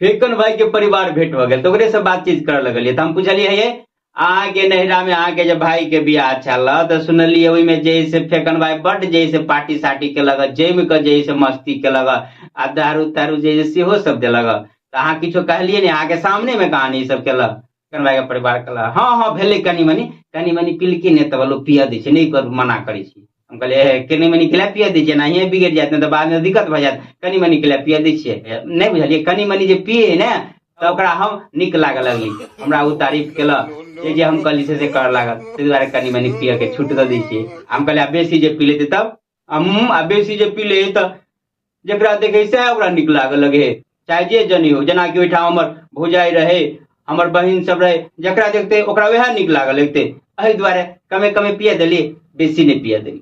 फेकन भाई के परिवार भेंट भऽ गेल तऽ ओकरे से बातचीत करऽ लगलियै तऽ हम पुछलियै हे अहाँके नैहरा मे अहाँके जे भाई के बियाह छल तऽ सुनलियै ओहिमे जे से फेकन भाई बड्ड जे से पार्टी सार्टी केलक जमि कऽ जे से मस्ती केलक आ दारू तारू जे सेहो सब देलक तऽ अहाँ किछो कहलियै ने अहाँके सामने मे कहानी ई सब केलक फेकन भाई के परिवार कहलक हँ हँ भेलै कनि मनि कनि मनि पिलकी ने तब लोक पियऽ दै छै नहि कर मना करै छी। हम कहलियै हे कनि मनि केला पियऽ दै छियै एनाहिए बिगड़ि जायत नहि तऽ बादमे दिक्कत भऽ जायत कनि मनि केला पियऽ दै छियै। नहि बुझलियै कनि मनि जे पियै है ने तऽ ओकरा हम नीक लागऽ लगली हमरा ओ तारीफ केलक जे जे हम कहली से से करऽ लागल ताहि दुआरे कनि मनि पियऽ के छूट दऽ दै छियै। हम कहलियै आ बेसी जे पी लेतै तब आ बेसी जे पी ले तऽ जकरा देखै सएह ओकरा नीक लागऽ लगै है चाहे जे जनी हो जेनाकि ओहिठाम हमर भौजाइ रहै हमर बहिन सब रहै जकरा देखते ओकरा वएह नीक लागऽ लगतै एहि दुआरे कमे कमे पिए देली बेसी नहि पिए देली।